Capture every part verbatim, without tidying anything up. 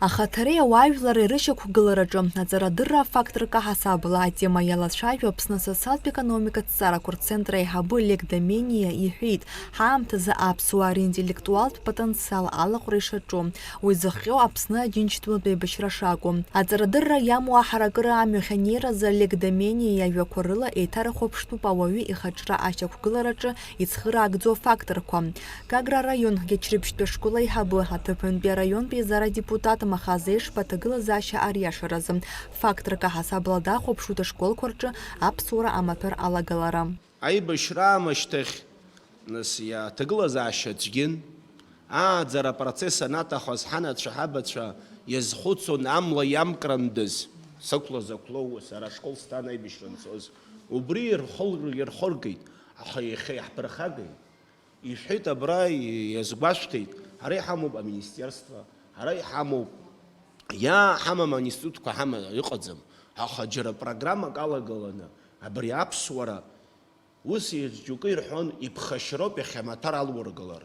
Ахаҭареи ауаажәлареи рышьақәгылараҿы аҵарадырра афакторк аҳасабала атема иалацәажәо Аԥсны асоциалтә економикатә ҭҵаарақәа рцентр аиҳабы Олег Домениа иҳәеит, ҳаамҭазы аԥсуаа ринтеллектуалтә потенциал алаҟәра ишаҿу, уи зыхҟьо Аԥсны аџьынџьтәылатә еибашьра шакәу. Аҵарадырра иамоу аҳаракыра амҩахь анеиразы Олег Домениа иажәақәа рыла еиҭарыхәаԥштәуп ауаҩы ихаҿра ашьақәгылараҿы ицхыраагӡоу афакторқәа. Гагра араион Гьачрыԥшьтәи ашкол аиҳабы, аҭыԥантәи араионтәи еизара адепутат Махаз Ешба аҭагылазаашьа ариашаразы факторк аҳасабала дахәаԥшуеит ашколқәа рҿы аԥсуара амаҭәар алагалара. Аибашьра аамышьҭахь, нас, иа-, аҭагылазаашьа аӡәгьын, ааӡара апроцесс анаҭахыз ҳанацәа-ҳабацәа иазхәыцуан амла иамкрандаз, сықәлаз ақәлоу, сара ашкол сҭан аибашьра анцоз. Убри ирхыл-, ирхыргеит, аха иахьа иаҳԥырхагеит. Ишәҳәеит абра, иазгәашәҭеит, ҳара иҳамоуп аминистерство, ҳара иҳамоуп, иа-, ҳамам аинститутқәа ҳама-, ыҟаӡам, аха џьара программак алагаланы абри аԥсуара, ус џьоукы ирҳәон, иԥхашьароуп иахьа амаҭәар алургылар.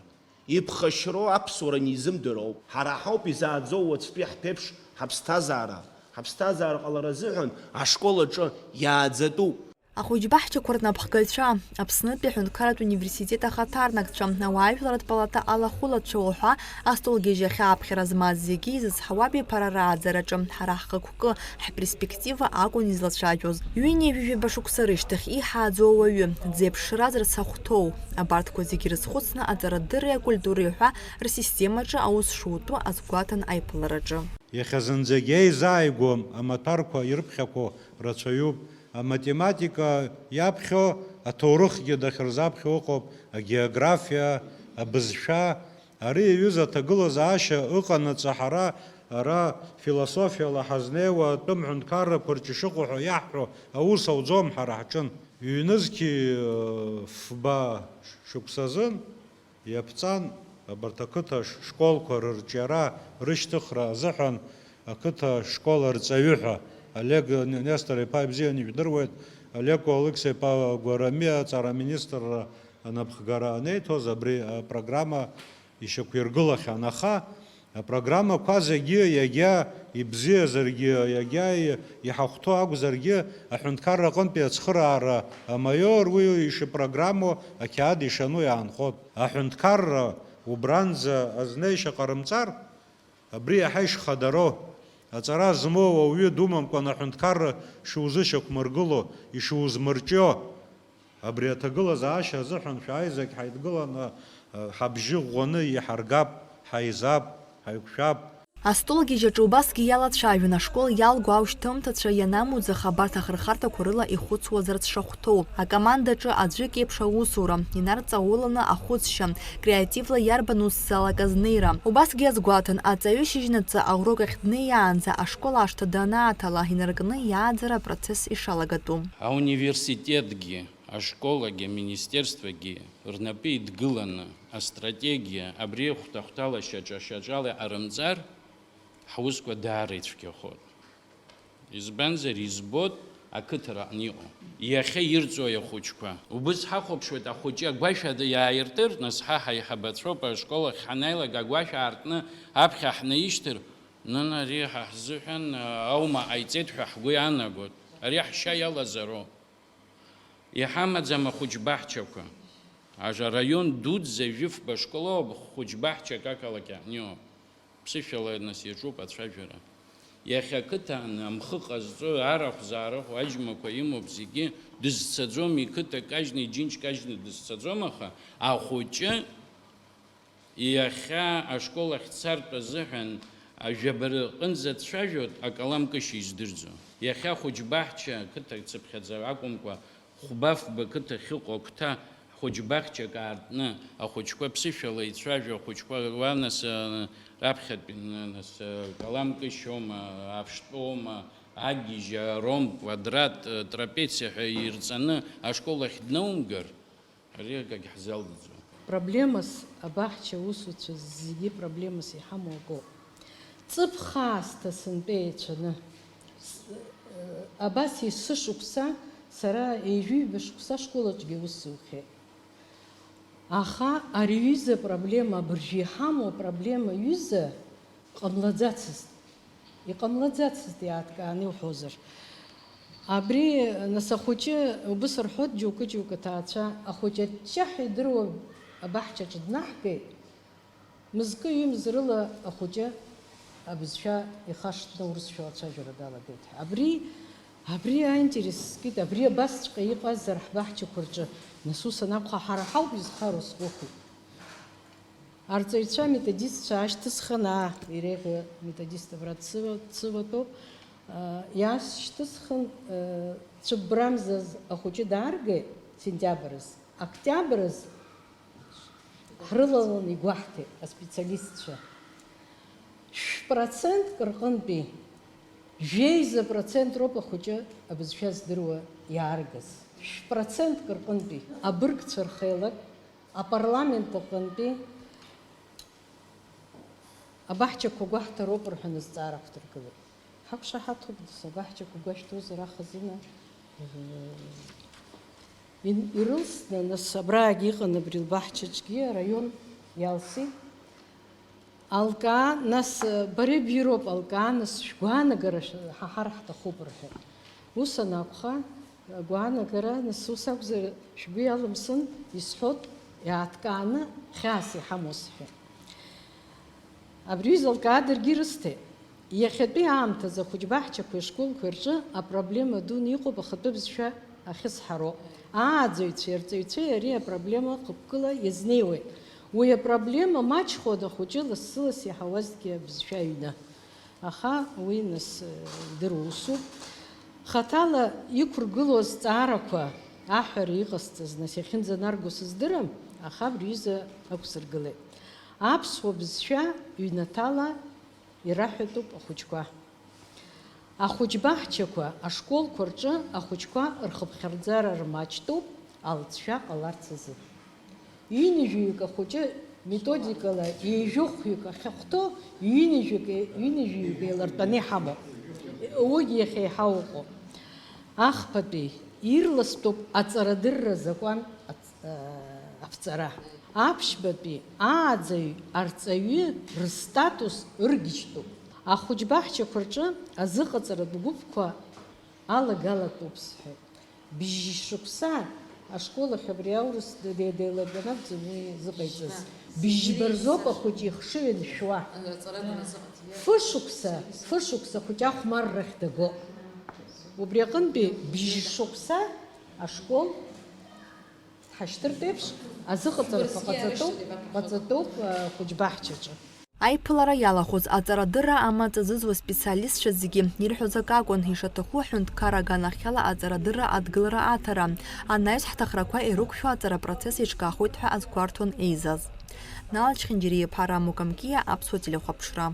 Иԥхашьароу аԥсуара анизымдыроуп. Ҳара ҳауп изааӡоу уаҵәтәи ҳԥеиԥш ҳаԥсҭазаара. Ҳаԥсҭазаара ҟалара азыҳәан ашкол аҿы иааӡатәуп. Ахәыҷбаҳчақәа рнапхгаҩцәа, Аԥснытәи аҳәынҭқарратә университет ахаҭарнакцәа, ауаажәларратә палата алахәылацәа уҳәа астолгьежь ахь ааԥхьара змаз зегьы изызҳауа абиԥара рааӡараҿы ҳара ҳхықәкы, ҳперспектива акәын излацәажәоз. Ҩынҩажәижәаба шықәса рышьҭахь иҳааӡоу ауаҩы, дзеиԥшраз рцахәҭоу, абарҭқәа зегьы рызхәыцны аҵарадырреи акультуреи ҳәа рсистемаҿы аус шутәу азгәаҭан аиԥылараҿы. Иахьа зынӡагьы еизааигәоу амаҭәарқәа ирыԥхьақәоу рацәаҩуп. Аматематика иаԥхьо аҭоурыхгьы дахьырзаԥхьо ыҟоуп, агеографиа, абызшәа. Ари аҩыза аҭагылазаашьа ыҟанаҵы ҳара ара философиала ҳазнеиуа атәым ҳәынҭқаррақәа рҿы ишыҟоу ҳәа иаҳҳәо аус ауӡом ҳара ҳҿын. Ҩнызқьи, э, фба шықәсазын иаԥҵан абарҭ ақыҭа ш-, школқәа рырҿиара, рышьҭыхра азыҳәан ақыҭа школ арҵаҩы ҳәа Олег Нестор-иԥа ибзианы ижәдыруеит, Олег Алықьса-иԥа Гәарамиа аҵара аминистрра анапхгара анеиҭоз абри апрограмма ишьақәиргылахьан, аха апрограммақәа зегьы, иагьа ибзиазаргьы, иагьа и-, иҳахәҭоу акәзаргьы, аҳәынҭқарра аҟынтәи ацхыраара амаиор уи ишыпрограммоу ақьаад ишану иаанхоит. Аҳәынҭқарра убранӡа азнеишьа ҟарымҵар, абри иаҳа ишхадароу, аҵара змоу ауаҩы думамкәан аҳәынҭқарра шузышьақәмыргыло, ишузмырҿио, абри аҭагылазаашьа азыҳәан шәааи зегь ҳаидгыланы, ҳабжьы ӷәӷәаны иҳаргап, ҳаизап, ҳаиқәшәап. Астолгьежь аҿы убасгьы иалацәажәон ашкол иалго аушьҭымҭацәа ианамуӡах абарҭ ахырхарҭақәа рыла ихәыцуазарц шахәҭоу, акомандаҿы аӡәык еиԥш аусура, инарҵауланы ахәыцшьа, креативла иарбан усзаалак азнеира. Убасгьы иазгәаҭан, аҵаҩы шьыжьнаҵы аурок ахь днеиаанӡа ашкол ашҭа данааҭала, инаркны иааӡара апроцесс ишалагатәу. Ауниверситетгьы, ашколагьы, аминистерствагьы рнапы идгыланы астратегиа абри ахәҭа-хәҭала шьаҿа-шьаҿала иҟарымҵар, ҳусқәа даара ицәгьахоит. Избанзар, избоит ақыҭара аҟны иҟоу. Иахьа ирҵои ахәыҷқәа? Убыс ҳахәаԥшуеит, ахәыҷы агәашә ада иааиртыр, нас ҳа ҳаиҳабацәоуп, ашкол ахь ҳанааилак агәашә аартны аԥхьа ҳнаишьҭыр, нана, ари ҳа ҳзыҳәан аума ҟаиҵеит ҳәа ҳгәы иаанагоит. Ари ҳшьа иалазароуп. Иҳамаӡам ахәыҷбаҳчақәа. Ажа араион дуӡӡа жәыфба школоуп, хәыҷбаҳчак ақалақь аҟны иҟоуп. Ԥсышәала нас иаҿуп ацәажәара. Иахьа ақыҭан амхы ҟазҵо, арахә заарахәо аџьмақәа имоуп зегьы, дызцаӡом, иқыҭа кажьны, иџьынџь кажьны дызцаӡом, аха ахәыҷы иахьа ашкол ахь дцартә азыҳәан ажәабара аҟынӡа дцәажәоит, акалам кышьа издырӡом. Иахьа ахәыҷбаҳча, ақыҭа цыԥхьаӡа акәымкәа, хәба-фба қыҭа ахьыҟоу агәҭа, хәыҷбаҳчак аартны, ахәыҷқәа ԥсышәала ицәажәо, ахәыҷқәа уа нас, а, раԥхьатәи, н-, нас, а, калам кышьоума, аԥштәоума, агьежь, аромб, квадрат, а, трапециа ҳәа ирҵаны ашкол ахь днаумгар, ари акагь ҳзалҵӡом. Проблемас абаҳча аусуцәа зегьы проблемас иҳамоу акоуп. Ҵыԥх аасҭа сынтәа еицәаны, с-, абас есышықәса, сара ҩажәиҩба шықәса ашколаҿгьы аус зухьеит. Аха ари ҩыза проблема, абыржәы иҳамоу апроблема ҩыза, ҟамлаӡацызт. Иҟамлаӡацызт, иааҭкааны иуҳәозар. Абри, нас, ахәыҷы, убыс рҳәоит џьоукы-џьоукы аҭаацәа, ахәыҷы аҷҷаҳәа идыруа абаҳчаҿы днаҳгеит, мызкы-ҩымз рыла ахәыҷы абызшәа ихашҭны аурысшәа ацәажәара далагеит ҳәа. Абри, абри аинтерес зкит, абри абасҵәҟьа иҟазар ҳбаҳчақәа рҿы, нас ус анакәха, ҳара ҳауп изхароу сгәахәит. Арҵаҩцәа, аметодистцәа аашьҭысхын, аа, иреиӷьу методист абра дсыва-, дсыватәоуп, аа, иаашьҭысхын, э, цәыббрамзаз ахәыҷы дааргеит, сентиабрыз, октиабрыз ҳрылаланы игәаҳҭеит аспециалистцәа. Шә-процентк рҟынтәи жәеиза процент роуп ахәыҷы абызшәа здыруа иааргаз. Шә-процентк рҟынтәи абыргцәа рхеилак апарламент аҟынтәи абаҳчақәа гәаҳҭароуп рҳәаны зҵаара ақәдыргылеит. Ҳақәшаҳаҭуп, нас, абаҳчақәа гәашәҭозар ахазына, ин-, ирылсны, нас, абраагьы иҟан абри лбаҳчаҿгьы араион иалсит. Алкаа, нас, бара ибжьыроуп, алкаа, нас, шәгәаанагара шә-, ҳаҳар ҳҭахуп, рҳәеит. Ус анакәха, агәаанагара, нас, ус акәзар, шәгәы иалымсын, исҳәот, иааҭкааны хьаас иҳамоу сҳәеит. Абри аҩыза алкаа даргьы ирысҭеит. Иахьатәи аамҭазы ахәыҷбаҳчақәеи ашколқәеи рҿы апроблема дуны иҟоуп ахатәы бызшәа ахьысҳароу. Ааӡаҩцәеи арҵаҩцәеи ари апроблема хықәкыла иазнеиуеит. Уи апроблема маҷхоит ахәыҷы лассы-ласс иаҳауазҭгьы абызшәа аҩны. Аха уи, нас, идыруа усуп. Хаҭала иқәыргылоу азҵаарақәа аҳәара иҟасҵаз, нас, иахьынӡанарго сыздырам, аха абри аҩыза ақәсыргылеит. Аԥсуа бызшәа ҩнаҭала ираҳәатәуп ахәыҷқәа. Ахәыҷбаҳчақәа, ашколқәа рҿы ахәыҷқәа рхыԥхьаӡара рмаҷтәуп алҵшәа ҟаларц азы. Ҩынҩажәаҩык ахәыҷы методикала ҩажәохәҩык ахьахәҭоу ҩынҩажәаҩык, ҩынҩажәаҩык еилартәаны иҳамоуп. Уигьы иахьа еиҳа ыҟоуп. Ахԥатәи ирластәуп аҵарадырра азакәан аҵ-, э, аԥҵара. Аԥшьбатәи ааӡаҩ арҵаҩы рыстатус ыргьежьтәуп. Ахәыҷбаҳчақәа рҿы азыҟаҵаратә гәыԥқәа алагалатәуп сҳәеит. Бжьшықәса ашкол ахь абри аурыс д-, д-, деилатәаны акәӡам уи зыҟаиҵаз. Бжьба рзоуп ахәыҷы ихшыҩ аншәуа. Фышықәса, фышықәса ахәыҷы ахәмаррахь даго. Убри аҟынтәи бжьшықәса ашкол ҳашьҭыртә еиԥш азыҟаҵарақәа ҟаҵатәуп, ҟаҵатәуп, а, хәыҷбаҳчаҿы. Аиԥылара иалахәыз аҵарадырра амаҵ зызуа специалистцәа зегьы ирҳәоз акы акәын, ишаҭаху аҳәынҭқарра аганахьала аҵарадырра адгылара аҭара, анаҩс ҳҭахрақәа ирықәшәо аҵара апроцесс еиҿкаахоит ҳәа азгәарҭон еизаз. Нала Чхьынџьариа-иԥа Рамо Камкиа, Аԥсуа телехәаԥшра.